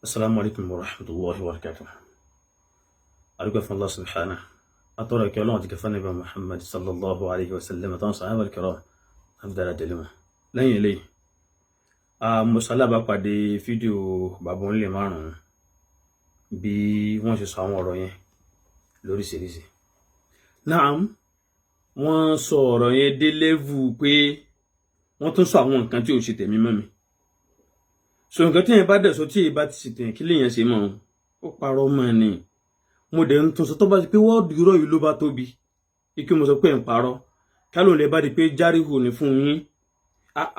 Assalamu alaikum wa rahmatullahi wa barakatuh. Adúpẹ́ fún Allah subhanahu. Atọ́rọ̀ ìkẹ́ Ọlọ́run àti kẹfà níbà Muhammad sallallahu alaihi wa sallam àtàwọn sahaba al-kiram àfi dára tẹ̀lé wọn. Lẹ́yìn eléyìí, mo ṣalábàápàdé fídíò bàbá onílé márùn-ún bí wọ́n ṣe sọ àwọn ọ̀rọ̀ yẹn lóríṣiríṣi. Naam, wọ́n sọ ọ̀rọ̀ yẹn dé level pé wọ́n tún sọ àwọn nǹkan tí ò ṣe tẹ̀mí mọ́ mi. So nǹkan tí yẹn bá dẹ̀ sọ tí èyí bá ti ṣe tẹ̀yìn, kí lèèyàn ṣe mọ́? Ó parọ́ mọ́ ni. Mo dẹ̀ ń tún sọ, tó bá ti pé wọ́ọ̀dù irọ́ yìí ló bá tóbi ike, mo sọ pé ń parọ́ kálò lè bá di pé járíhù ní fún yín.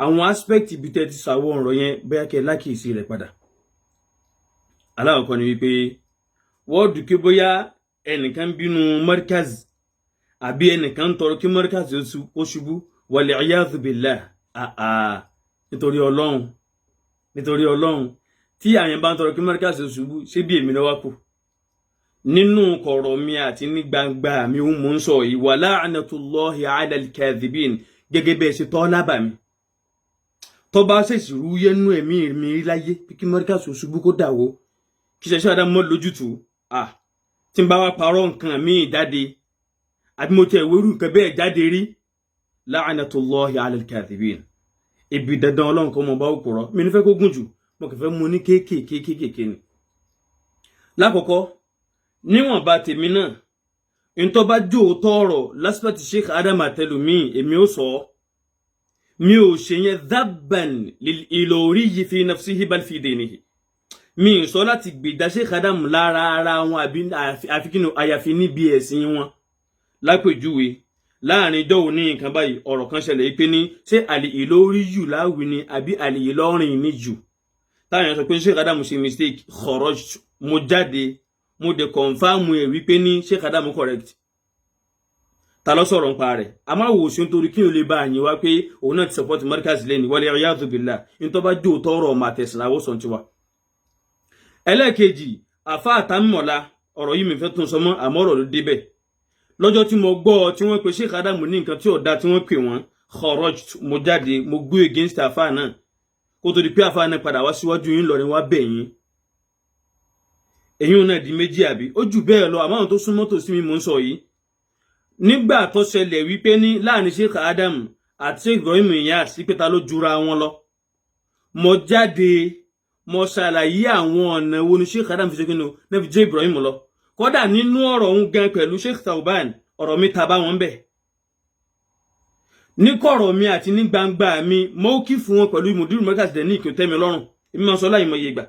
Àwọn aspect ibi tẹ́ ti sàwọ́ ọ̀rọ̀ yẹn, bóyá kẹ́ lákìsí rẹ̀ padà. Aláwọ̀kọ́ ni wípé wọ́ọ̀dù kí bóyá ẹnìkan bínú Markaz àbí ẹnìkan ń tọrọ kí Markaz ó ṣubú, wal iyadhu billah. Àà, nítorí Ọlọ́run, nítorí Ọlọ́run, tí àyàn bá ń tọrọ kí Markaz ó ṣubú, ṣé bí èmi lọ́wọ́ kù nínú kọ̀rọ̀ mi àti ní gbangba mi ń mú ń sọ yìí? Wa la'natullahi 'ala al-kadhibin. Gẹ́gẹ́ bẹ́ẹ̀ ṣe tọ́ lábà mi, tó bá ṣèṣì rú yẹnu ẹ̀mí mi rí láyé bí kí Markaz ó ṣubú, kó dàwó, kí ṣẹṣẹ àdá mọ́ lójútùú, à tí n bá wá parọ́ nǹkan míì jáde àbí mo tẹ ìwérú nǹkan bẹ́ẹ̀ jáde rí, la'natullahi 'ala al-kadhibin. Ibi dandan Ọlọ́run kọ́ mọ bá òkúrọ́ mi ní fẹ́ kó gùn jù, mo kàn fẹ́ mú ní kéékèèké kéékèèké ni. Lákọ̀ọ́kọ́, níwọ̀nba tèmi náà, ntọ́ bá jó tọrọ lásìpẹ̀tì Sheikh Adam àtẹlùmí, èmi ò sọ, mi ò ṣe yẹn dhabban lil Iloriyyi fi nafsihi bal fi dinihi. Mi ì sọ láti gbèjà Sheikh Adam lára ara wọn àbí àfikínú, àyàfi níbi ẹ̀sìn wọn. Lápèjúwe, láàrin ìjọ òní nǹkan báyìí, ọ̀rọ̀ kan ṣẹlẹ̀ yìí pé ní ṣé àlè Ìlórí jù láwì ni àbí àlè Ìlọrin ní jù, táwọn èèyàn sọ pé Sheikh Adam ṣe mistake. Kharaj, mo jáde, mo dẹ̀ confirm ẹ̀ wípé ní Sheikh Adam correct. Ta ló sọ̀rọ̀ nípa rẹ̀? A máa wò sí nítorí kí o lè bá àyìn wá pé òun náà ti support Markaz lẹ́ni, wal iyadhu billah. Ní tó bá jó tọrọ ọmọ àtẹ̀sìláwó sọ tiwa. Ẹlẹ́ẹ̀kejì, àfa àtàmọ̀lá, ọ̀rọ̀ yìí mi fẹ́ tún sọ mọ́, àmọ́ ọ̀rọ̀ ló débẹ̀. Lọ́jọ́ tí mo gbọ́ tí wọ́n pe Sheikh Adam ní nǹkan tí ò da tí wọ́n pè wọ́n, kharaj, mo jáde, mo gbé against àfa náà, kó tó di pé àfa náà padà wá síwájú yín lọrin wá bẹ̀ yín. Èyí náà di méjì, àbí ó jù bẹ́ẹ̀ lọ, àmọ́ àwọn tó súnmọ́ tòsí mi mò ń sọ yìí. Nígbà tó ṣẹlẹ̀ wípé ní láàrin Sheikh Adam àti Sheikh Ibrahim Inyas, pé ta ló jura wọn lọ, mo jáde, mo ṣàlàyé àwọn ọ̀nà wo ni Sheikh Adam fi ṣe kí ni náà fi jẹ́ Ibrahim lọ. Kódà nínú ọ̀rọ̀ òun gan pẹ̀lú Sheikh Tauban, ọ̀rọ̀ mi ta bá wọn bẹ̀ ní kọ̀rọ̀ mi àti ní gbangba mi. Mo kí fún wọn pẹ̀lú Mudiru Markaz dẹ̀ ní ìkè tẹ́mi lọ́rùn. Èmi máa ń sọ láì mọ iye ìgbà,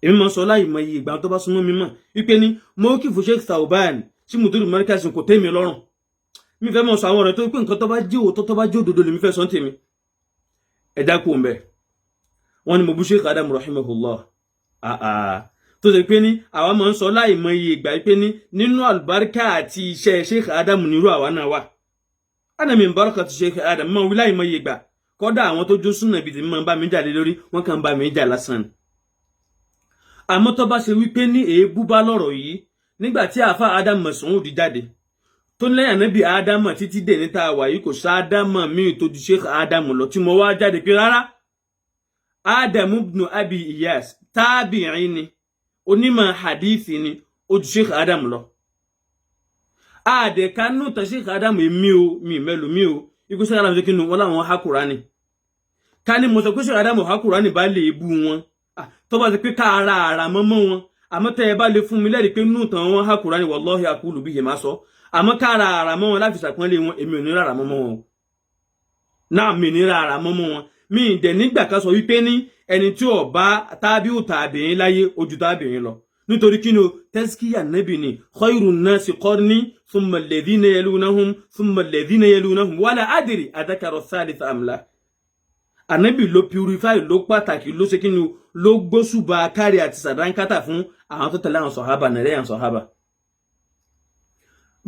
èmi máa ń sọ láì mọ iye ìgbà, tó bá súnmọ́ mi mọ̀ wípé ní mo kí fún Sheikh Tauban tí Mudiru Markaz kò tẹ́mi lọ́rùn. Mi fẹ́ mọ̀ sọ àwọn ọ̀rọ̀ tó pé nǹkan tó bá jẹ́ òótọ́, tó bá jẹ́ òdodo, lèmi fẹ́ sọ ń tèmi. Ẹ dákú ń bẹ̀. Wọ́n ní mo bú Sheikh Adam rahimahullah, àà tó ṣe pé ní àwa máa ń sọ láì mọ iye ìgbà pé ní nínú àlùbáríkà àti iṣẹ́ Sheikh Adam nírú àwa náà wà. Ana min barakati Sheikh Adam, máa wí láì mọ iye ìgbà. Kódà àwọn tó jó súnà ibi tèmi máa ń bá mi jà lé lórí, wọ́n kàn ń bá mi jà lásán ni. Àmọ́ tó bá ṣe wípé ní èébú bá lọ́rọ̀ yìí, nígbà tí àáfà Adam Mas'ud jáde tó ní lẹ́yìn ànábì Ádámà títí dè ní tá a wà yìí, kò sá Ádámà míì tó ju Sheikh Adam lọ, tí mo wá jáde pé rárá, Adam ibn Abi Iyas tábìrín ni, onímọ̀ hadithi ni, ó ju Sheikh Adam lọ. Àdẹ̀kánú tàn Sheikh Adam, èmi o, mi mẹ́lò mi o, ikú Sheikh Adam ṣe kí ni wọ́n láwọn ha Kùránì. Ká ní mo sọ pé Sheikh Adam ha Kùránì bá lè bú wọn, tó bá ti pé ká ara àrà mọ́mọ́ wọn. Àmọ́ tẹ́ ẹ bá lè fún mi lẹ́rìí pé nù tán wọn ha Kùránì, wallahi aqulu bihi, máa sọ. Àmọ́ ká ara àrà mọ́ wọn láti ṣàpọ́nlé wọn, èmi ò ní rárá mọ́mọ́ wọn náà, mi ní rárá mọ́mọ́ wọn. Mi ì dẹ̀ nígbà kan sọ wípé ní ẹni tí ò bá tábíù tàbíìn láyé ojú tábìín lọ. Nítorí kí ni o? Tazkiya nabi ni khayrun nasi qarni thumma alladhina yalunahum thumma alladhina yalunahum, wala adri adhakara thalitha am la. Ànábì ló purify, ló pàtàkì, ló ṣe kí ni o, ló gbóṣùbà kárí àti sàdánkátà fún àwọn tó tẹ̀lé àwọn sọ̀hábà nàrẹ́ àwọn sọ̀hábà.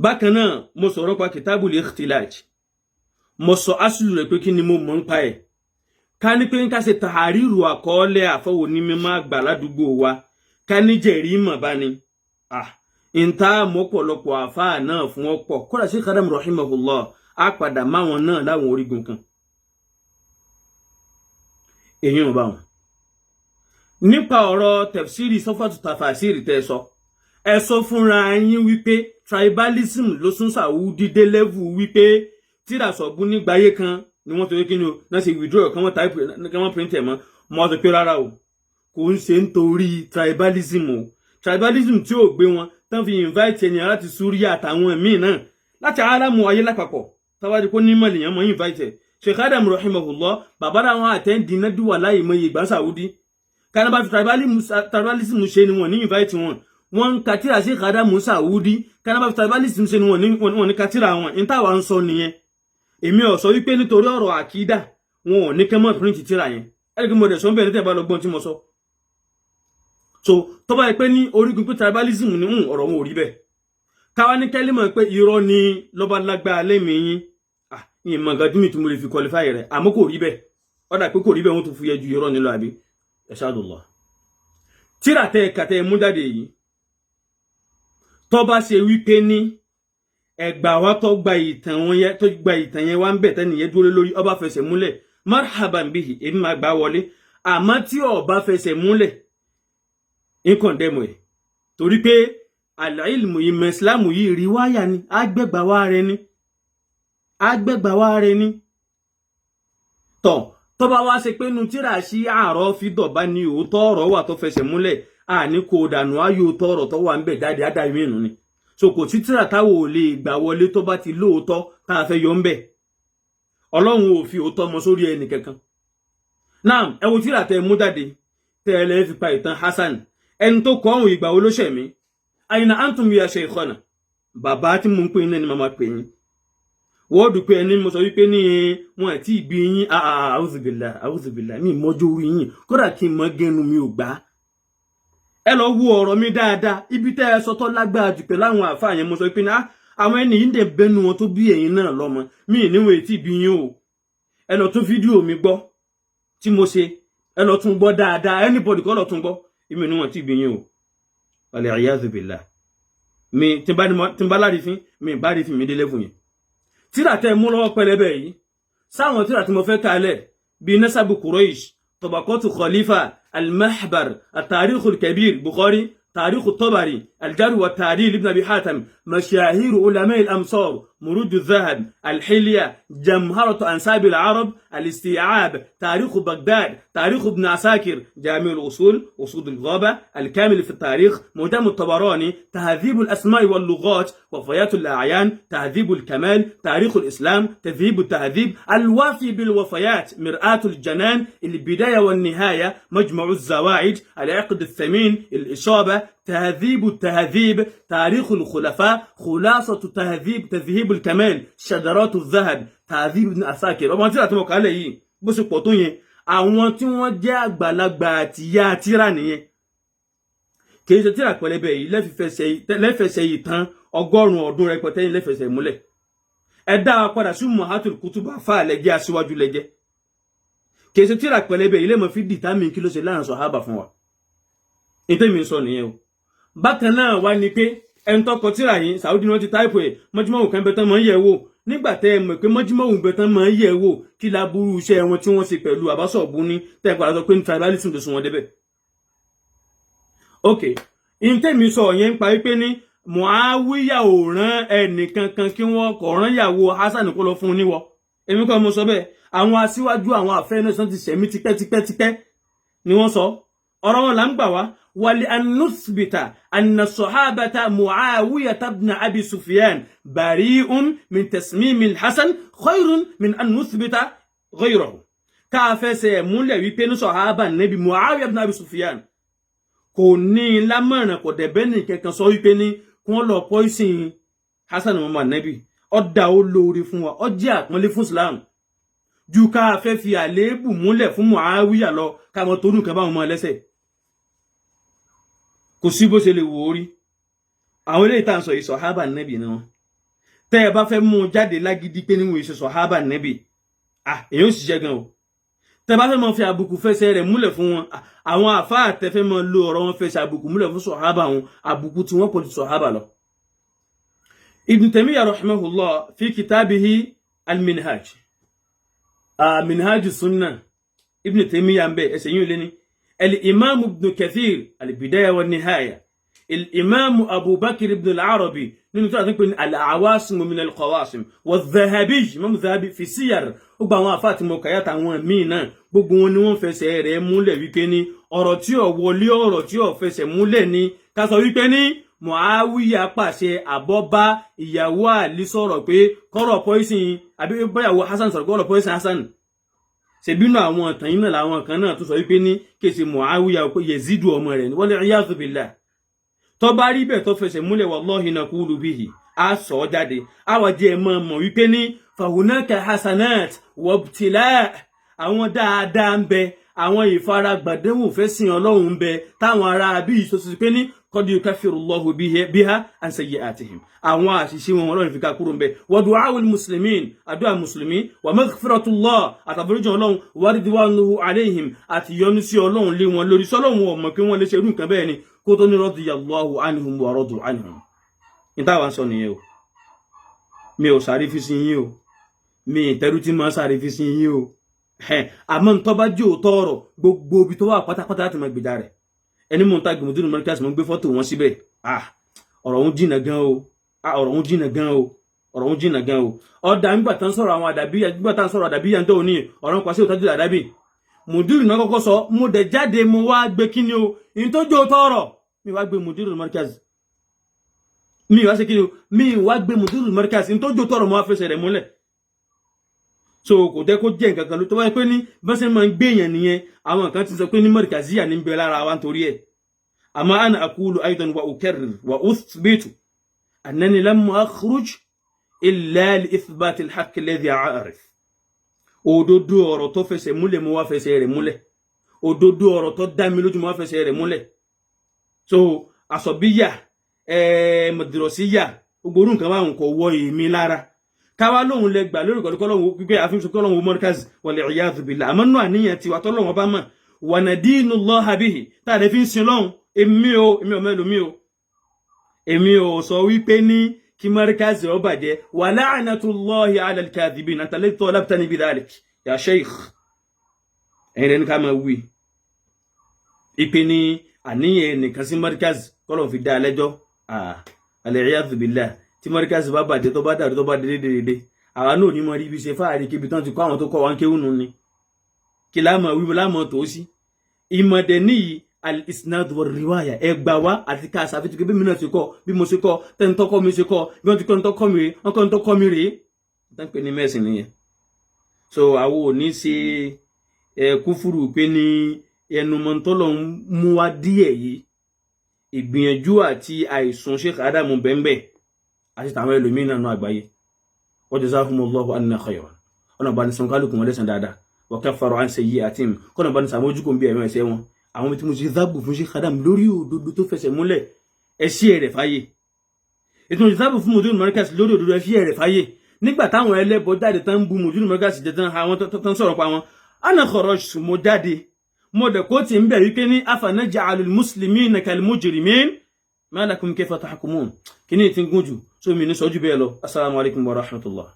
Bákan náà, mo sọ̀rọ̀ pa kitabul ikhtilaj, mo sọ asùlù rẹ̀ pé kí ni mo mọ̀ ń pa ẹ̀. Ká ní pé ká ṣe tàhárìrù àkọọ́lẹ̀ àfọwò ní mímọ́ àgbà ládùúgbò wa, ká ní jẹ̀rí mọ̀ bá ní ìta mọ́pọ̀lọpọ̀ àfáà náà fún ọ̀pọ̀. Kódà sí Adam rahimahullah, á padà máwọn náà láwọn orígun kan èyí ò bá wọn. Nípa ọ̀rọ̀ tafsiri sọ́fàtù tafasiri tẹ́ sọ, ẹ sọ fúnra yín wípé tribalism ló sún Saudi dé level wípé tíra sọ̀bù nígbàyé kan ni wọ́n torí kí ni o náà ṣe withdraw kan, wọ́n type kan, wọ́n print ẹ̀ mọ́. Mo sọ pé rárá o, kò ń ṣe nítorí tribalism o. Tribalism tí ò gbé wọn tán fi invite ènìyàn láti Súríà àtàwọn míì náà láti aráàmù ayé lápapọ̀, táwádìí kó nímọ̀ lèèyàn mọ́ invite ẹ̀. Sheikh Adam rahimahullah, bàbá àwọn attend nádùwà láì mọ iye ìgbà Saudi. Kánábà fi tribalism ṣe ni wọ́n ní invite wọn. Wọ́n ń katira Sheikh Adam Saudi. Kánábà fi tribalism ṣe ni wọ́n ní katira wọn. Ní táwa ń sọ nìyẹn. Èmi ò sọ wípé nítorí ọ̀rọ̀ àkídà wọn ò ní kẹ́ mọ́ print tíra yẹn. Ẹ̀rí kí mo dẹ̀ sọ bẹ́ẹ̀ ní tẹ́ bá lọ gbọ́n tí mo sọ. So tó bá yẹ pé ní orígun pé tribalism ní ọ̀rọ̀ wọn ò rí bẹ́ẹ̀, káwá ní kẹ́límọ̀ pé irọ́ ni lọ́ba lágbára lẹ́mìí yín. Ìmọ̀ nǹkan tí mi tún mo lè fi qualify rẹ̀, àmọ́ kò rí bẹ́ẹ̀. Ọ̀dà pé kò rí bẹ́ẹ̀, wọ́n tún fúyẹ́ ju irọ́ nílò àbí ẹ̀ṣádùllah. Tíra tẹ́ kàtẹ́ mú jáde yìí, tó bá ṣe wípé ní ẹgbà wa tó gba ìtàn wọn yẹn, tó gba ìtàn yẹn wá ń bẹ̀, tẹ́nìyẹn dúró lórí, ọba fẹsẹ̀ múlẹ̀, marhaban bihi, èmi máa gbà wọlé. Àmọ́ tí ọba fẹsẹ̀ múlẹ̀, ń condemn ẹ̀, torí pé al-ilmu, ìmọ̀ ìsìlámù yìí, riwaya ni, àgbẹ̀gbà wa rẹ ni, àgbẹ̀gbà wa rẹ ni. Tọ̀ tó bá wá ṣe pé nu tíra sí àárọ̀ fídọ̀ bá ní òótọ́ ọ̀rọ̀ wà tó fẹsẹ̀ múlẹ̀, àní kò dànù, ayò òótọ́ ọ̀rọ̀ tó wà ń bẹ̀ jáde á dá ìmí nù ni. So kò sí tíra táwọn ò lè gbà wọlé tó bá ti lóòótọ́ tá a fẹ́ yọ ń bẹ̀. Ọlọ́run ò fi òótọ́ mọ sórí ẹnì kankan náà. Ẹ wo tíra tẹ mú jáde tẹ ẹ lẹ́ fi pa ìtàn Hasan, ẹni tó kọ́ ọ̀hún, ìgbà wo ló ṣẹ̀mí? Àyìnà antum ya shaykhana, bàbá tí mo ń pè ní ẹni màmá pè yín wọ́ọ̀dù pé ẹni mo sọ wípé ní wọn àti ìbí yín. A'udhu billah, a'udhu billah, mi mọ́jú orí yín, kódà kí n mọ́ gẹnu mi ò gbá. Ẹ lọ wo ọ̀rọ̀ mi dáadáa, ibi tẹ́ ẹ sọ tó lágbára jù pẹ̀lú àwọn àfáà yẹn, mo sọ pé ní àwọn ẹni yìí ń dẹ̀ bẹ́nu wọn tó bí ẹ̀yin náà lọ́mọ mi níwọ̀n ètí ìbí yín o. Ẹ lọ tún fídíò mi gbọ́ tí mo ṣe, ẹ lọ tún gbọ́ dáadáa. Anybody kọ́ lọ tún gbọ́, èmi níwọ̀n tí ìbí yín o. Wal iyadhu billah, mi tí n bá lárí fín mi bá rí fín mi délé fún yẹn. Tíra tẹ́ mú lọ́wọ́ pẹlẹbẹ yìí, sáwọn tíra tí mo fẹ́ kalẹ̀ bíi nasabu Quraysh, tabaqatu khalifa, al-mahbar, at-tarikhul kabir Bukhari, تاريخ الطبري، الجرح والتعديل ابن ابي حاتم، مشاهير علماء الامصار، مروج الذهب، الحليه، جمهرة انساب العرب، الاستيعاب، تاريخ بغداد، تاريخ ابن عساكر، جامع الاصول، اصول الغابه، الكامل في التاريخ، معجم الطبراني، تهذيب الاسماء واللغات، وفيات الاعيان، تهذيب الكمال، تاريخ الاسلام، تهذيب التهذيب، الوافي بالوفيات، مرآة الجنان، البدايه والنهايه، مجمع الزواعد، العقد الثمين، الإصابة، تهذيب التهذيب، تاريخ الخلفاء، خلاصة تهذيب تذهيب الكمال، شذرات الذهب، تهذيب ابن عساكر. Ọmọ tíra tí mo kà á lẹ̀ yìí, bó ṣe pọ̀ tó yẹn, àwọn tí wọ́n jẹ́ àgbàlagbà àti ìyá tíra nìyẹn. Kì í ṣe tíra pẹlẹbẹ yìí lẹ́fẹsẹ̀ yìí tán 100 ọdún rẹpẹtẹ yìí lẹ́fẹsẹ̀ múlẹ̀. Ẹ dá wa padà sí Ummahatul Kutub, àfa lẹ́jẹ́, aṣíwájú lẹ́jẹ́. Kì í ṣe tíra pẹlẹbẹ yìí lẹ́mọ̀ fi determine kí ló ṣe láàrin sọ̀hábà fún wa. Ìtẹ́mi sọ nìyẹn o. Bákan náà wá ní pé ẹni tó kọ tíra yìí, Saudi ni wọ́n ti type ẹ̀. Mọ́júmọ́wò kan bẹ tán máa ń yẹ̀ wò. Nígbà tẹ́ ẹ mọ̀ pé mọ́júmọ́wò bẹ tán máa ń yẹ̀ wò, kí laburú iṣẹ́ wọn tí wọ́n ṣe pẹ̀lú àbásọ̀bù ní tẹ́ ẹ padà sọ pé ní tribalism tó sún wọn débẹ̀? Ok, ìtẹ́mi sọ yẹn ń pa wípé ní Muawiya ò rán ẹnìkankan kí wọ́n kọ̀ rán ìyàwó Hasan kó lọ fún un níwọ̀. Èmi kọ́ mo sọ bẹ́ẹ̀, àwọn aṣíwájú, àwọn àfẹ́ náà ti sẹ̀mí tipẹ́tipẹ́tipẹ́ ni wọ́n sọ ọ̀rọ̀ wọn là ń gbà wá. ولأن نثبت أن الصحابة معاوية بن أبي سفيان بريء من تسميم الحسن خير من أن نثبت غيره. Ká fẹsẹ̀ múlẹ̀ wípé ní sọ̀hábà nẹ́bí Muawiya ibn Abi Sufyan kò ní lámọ̀ràn, kò dẹ̀bẹ́ ní kankan sọ wípé ní kí wọ́n lọ poison Hasan Muhammad nẹ́bí, ọ̀dà ó lóore fún wa, ó jẹ́ àpọ́nlé fún Islam ju ká fẹ́ fi àléébù múlẹ̀ fún Muawiya lọ, ká mọ tó nǹkan báwọn ọmọ ẹlẹ́sẹ̀. Kò sí bó ṣe lè wò ó rí, àwọn eléyìí tá à ń sọ yìí, sọ̀hábà nẹ́bì ni wọn. Tẹ́ ẹ bá fẹ́ mú un jáde lágídí pé níwọ̀n ìṣe sọ̀hábà nẹ́bì, ah, èyí ò ṣiṣẹ́ gan o. Tẹ́ bá fẹ́ mọ fi àbùkù fẹsẹ̀ rẹ̀ múlẹ̀ fún wọn, àwọn àfáà tẹ́ fẹ́ mọ lo ọ̀rọ̀ wọn fẹsẹ̀ àbùkù múlẹ̀ fún sọ̀hábà wọn, àbùkù tí wọ́n pọ̀ ju sọ̀hábà lọ. Ibn Taymiyyah rahimahullah fi kitabihi al-Minhaj, Minhaj Sunnah, Ibn Taymiyyah ń bẹ ẹsẹ̀ yìí lé ní Al-Imam Ibn Kathir, Al-Bidaya wa Nihaya, Al-Imam Abubakar Ibn Al-Arabi nínú tó àti pé ní Al-Awasim min Al-Qawasim, wa Dhahabi, Imam Dhahabi fi Siyar. Ó gba àwọn àfáà tí mo kàyà táwọn míì náà, gbogbo wọn ni wọ́n fẹsẹ̀ rẹ̀ múlẹ̀ wípé ní ọ̀rọ̀ tí ò wọlé, ọ̀rọ̀ tí ò fẹsẹ̀ múlẹ̀ ni ká sọ wípé ní Muawiya pàṣẹ àbọ́bá ìyàwó Àlí sọ̀rọ̀ pé kọ́rọ̀ poison, àbí báyàwó Hasan sọ̀rọ̀ kọ́rọ̀ poison Hasan. Ṣèbínú àwọn ọ̀tàn yìí náà làwọn kan náà tó sọ wípé ní kèsì Muawiya pé Yezidu ọmọ rẹ̀ ni, wal iyadhu billah. Tó bá rí bẹ́ẹ̀, tó fẹsẹ̀ múlẹ̀, wallahi naqulu bihi, á sọ ọ́ jáde. Àwa jẹ́ ẹ̀ mọ̀ mọ̀ wípé ní fahunaka hasanat wabtila, àwọn dáadáa ń bẹ, àwọn ìfaragbàdéwò fẹ́ sìn Ọlọ́run ń bẹ táwọn ará bí ìṣòṣì pé ní qad yukaffiru biha an sayyi'atihim, àwọn àṣìṣe wọn Ọlọ́run fi ká kúrò ń bẹ, wa du'a'ul muslimin, àdúrà mùsùlùmí, wa maghfiratullah, àtàforíjì Ọlọ́run, wa ridwanuhu alayhim, àti yọ́nú sí Ọlọ́run lé wọn lórí. Sọlọ́run ọmọ pé wọ́n lè ṣe irú nǹkan bẹ́ẹ̀ ni kó tó ní radiyallahu anhum wa radu anhum. Ní táwa ń sọ nìyẹn o. Mi ò sàrífi sí yín o, mi ìtẹ́rù tí máa sàrífi sí yín o. Àmọ́ ń tọ́ bá jẹ́ òótọ́ ọ̀rọ̀, gbogbo ibi tó wà pátápátá láti máa gbèjà rẹ̀. Ẹni mò ń ta gbòmùdúró mọ́ríkàsì, mo ń gbé fọ́tò wọn síbẹ̀. Ah, ọ̀rọ̀ òun jìnnà gan o. Ah, ọ̀rọ̀ òun jìnnà gan o. Ọ̀rọ̀ òun jìnnà gan o. Ọ̀dà nígbà tán sọ̀rọ̀ àwọn àdàbíyà, nígbà tán sọ̀rọ̀ àdàbíyà ń tó ní ọ̀rọ̀ nípa sí òtọ́jú àdàbí mùdírù náà kọ́kọ́ sọ. Mo dẹ̀ jáde, mo wá gbé kíni o, ìyẹn tó jẹ́ òótọ́ ọ̀rọ̀, mi wá gbé mùdírù mọ́ríkàsì, mi wá ṣe kíni o, mi wá gbé mùdírù mọ́ríkàsì, ìyẹn tó jẹ́ òótọ́ ọ̀rọ̀, mo wá fẹsẹ̀ rẹ̀ múlẹ̀. So kò jẹ́ kó jẹ́ nǹkan kan ló tó wáyé pé ní bọ́n ṣe máa ń gbé èèyàn nìyẹn. Àwọn kan ti sọ pé ní mọ́ríkàzíyà ní bẹ lára wa nítorí ẹ̀. Àmọ́ ana aqulu aidan wa ukarrir wa uthbitu annani lam akhruj illa li ithbat al-haqq alladhi a'rif. Òdodo ọ̀rọ̀ tó fẹsẹ̀ múlẹ̀, mo wá fẹsẹ̀ rẹ̀ múlẹ̀. Òdodo ọ̀rọ̀ tó dá mi lójú, mo wá fẹsẹ̀ rẹ̀ múlẹ̀. So àsọ̀bíyà, mọ̀dìrọ̀síyà, gbogbo orú nǹkan báwọn kò wọ èmi lára. Káwá lóhun lẹ gbà lórí kọ̀dọ̀ kọ́lọ́hún pípẹ́ àfihàn kọ́lọ́hún mọ́ríkàzì, wal iyadhu billah. Àmọ́ náà àníyàn tiwa tọ́lọ́hún ọba mọ̀ wa nadinu Allaha bihi, tá a lè fi ń sin lọ́hún. Èmi o, èmi ò mẹ́lòmí o, èmi ò sọ wípé ní kí mọ́ríkàzì ó bàjẹ́. Wa la'natullahi ala al-kadhibin, anta alladhi talabtani bidhalik ya sheikh. Ẹ̀yin rẹ̀ ní ká máa wí ìpè ní àníyàn nìkan sí mọ́ríkàzì kọ́lọ́hún fi dá a lẹ́jọ́. Al iyadhu billah. Tí mọ́ríkàsì bá bàjẹ́, tó bá dàrú, tó bá dédé dédé, àwa náà ní mọ rí ibi ṣe fáàrí kíbi tán ti kọ́ àwọn tó kọ́ wa ń kéwù nù ni. Kí láàmọ̀ wíwo láàmọ̀ tó sí ìmọ̀dẹ̀ níyì al-isnad wa riwaya, ẹgbà wá àti ká àṣàfihàn bí mi náà ti kọ́, bí mo ṣe kọ́, tẹ́ni tọ́kọ́ mi ṣe kọ́, bí wọ́n ti kọ́ ní tọ́kọ́ mi rèé, wọ́n kọ́ ní tọ́kọ́ mi rèé, tán pé ní mẹ́sìn nìyẹn. So àwọn ò ní ṣe ẹ kúfúrú pé ní ẹnu mọ́tọ́lọ́ ń mú wá díẹ̀ yìí. Ìgbìyànjú àti àìsùn Sheikh Adamu bẹ́ẹ̀ àti tàwọn ẹlòmíín náà nù àgbáyé. Wa jazahumullahu anna khayran. Ọ̀nà bá ní san kálukú wọn lẹ́sàn dáadáa. Wa kaffara an sayyi'atihim, kọ́nà bá ní sàmójúkò ń bí ẹ̀mí ẹ̀sẹ̀ wọn. Àwọn tí mo ṣe zábù fún Sheikh Adam lórí òdodo tó fẹsẹ̀ múlẹ̀, ẹ sí ẹ̀rẹ̀ fáyé. Ètò ìzábù fún Mudirul Markaz lórí òdodo, ẹ fi ẹ̀rẹ̀ fáyé. Nígbà táwọn ẹlẹ́bọ jáde tán ń bu Mudirul Markaz jẹ tán, àwọn tán sọ̀rọ̀ pa wọn, ana kharajtu, mo jáde, mo dẹ̀ kó tí ń bẹ̀ wípé ní afanaj'alul muslimina kal mujrimin, ma lakum kayfa tahkumun. Kíní tí ń gùn jù, so mi ní sọ́jú bẹ́ẹ̀ lọ. Assalamu alaikum wa rahmatullah.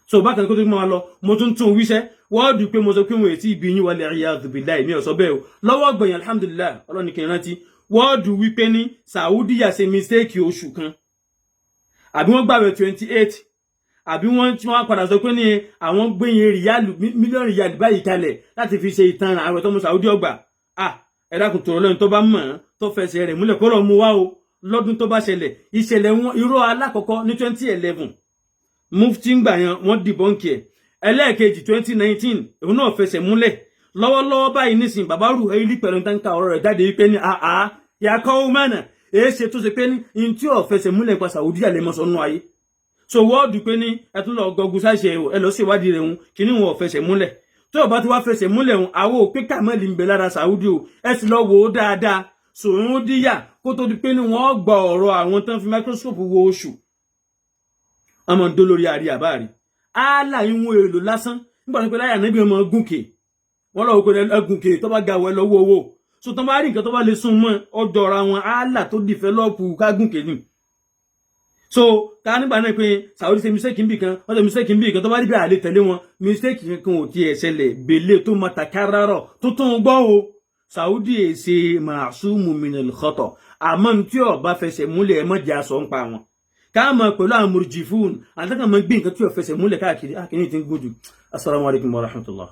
So bákan kó tó máa lọ, mo tún tún wíṣẹ́ wọ́ọ̀dù pé mo sọ pé wọn ètí ibi yín, wal iyadhu billahi, mi ò sọ bẹ́ẹ̀ o. Lọ́wọ́ gbẹ̀yìn, alhamdulillah, ọlọ́ni kì í rántí wọ́ọ̀dù wípé ní Saudi yà ṣe mistake oṣù kan, àbí wọ́n gbàwẹ̀ 28, àbí wọ́n tí wọ́n padà sọ pé ní àwọn gbẹ̀yìn ríyàlù, mílíọ̀nù ríyàlù báyìí kalẹ̀ láti fi ṣe ìtanràn àwẹ̀ tó mú Saudi ọgbà. Ah, ẹ dákun, tòrọ lẹ́yìn tó bá mọ̀ ọ́n tó fẹsẹ̀ rẹ̀ múlẹ̀ kó lọ mú wá o. Lọ́dún tó bá ṣẹlẹ̀ ìṣẹ̀lẹ̀ wọn, irọ́ alákọ̀ọ́kọ́ ní 2011, mufti ń gbà yẹn, wọ́n debunk ẹ̀. Ẹlẹ́ẹ̀kejì 2019, òun náà fẹsẹ̀ múlẹ̀. Lọ́wọ́lọ́wọ́ báyìí nísìn, bàbá Ruhaili pẹ̀lú táǹkà ọ̀rọ̀ rẹ̀ jáde wípé ní àá yàkọ́ mẹ́nà èé ṣe tó ṣe pé ní in tí ò fẹsẹ̀ múlẹ̀ pa Saudi àlẹ́mọ̀sọ́ nù ayé. So wọ́ọ̀dù pé ní ẹ tún lọ gọgùn sáṣẹ ẹ lọ sí ìwádìí rẹ̀ ń kíní wọn ò fẹsẹ̀ múlẹ̀. Tó o bá ti wá fẹsẹ̀ múlẹ̀ ń, àwọn òpé kàmẹ́lì ń bẹ lára Saudi o. Ẹ sì lọ wò ó dáadáa, Sòrúndíyà kó tó di pé ní wọ́n gba ọ̀rọ̀ àwọn tán fi microscope wo oṣù, ọmọ ń dó lórí àrí àbáàrí áálà ìwọ̀n èlò lásán. Nígbà tó pé láyà níbi ọmọ gùnkè wọ́n lọ́wọ́ pé ẹgùnkè tó bá ga wẹ́ lọ́wọ́ owó. So tó bá rí nǹkan tó bá lè sún mọ́ ọjọ́ ra wọn áálà tó develop kágùnkè ni. So ká nígbà náà pé Saudi ṣe mistake níbì kan, wọ́n ṣe mistake níbì kan, tó bá rí bí àlè tẹ̀lé wọn, mistake kan ò tiẹ̀ ṣẹlẹ̀ bèlè tó máa tàkárárọ̀ tó tún gbọ́ o. Saudi èsè ma'sumu minal khata. Àmọ́ ní tí ó bá fẹsẹ̀ múlẹ̀, ẹ má jẹ́ aṣọ ń pa wọn káàmọ̀ pẹ̀lú àwọn murjifun àtàkàn mọ́ gbé nǹkan tí ó fẹsẹ̀ múlẹ̀ káàkiri. Àkíní ti ń gùn jù. Assalamu alaikum wa rahmatullah.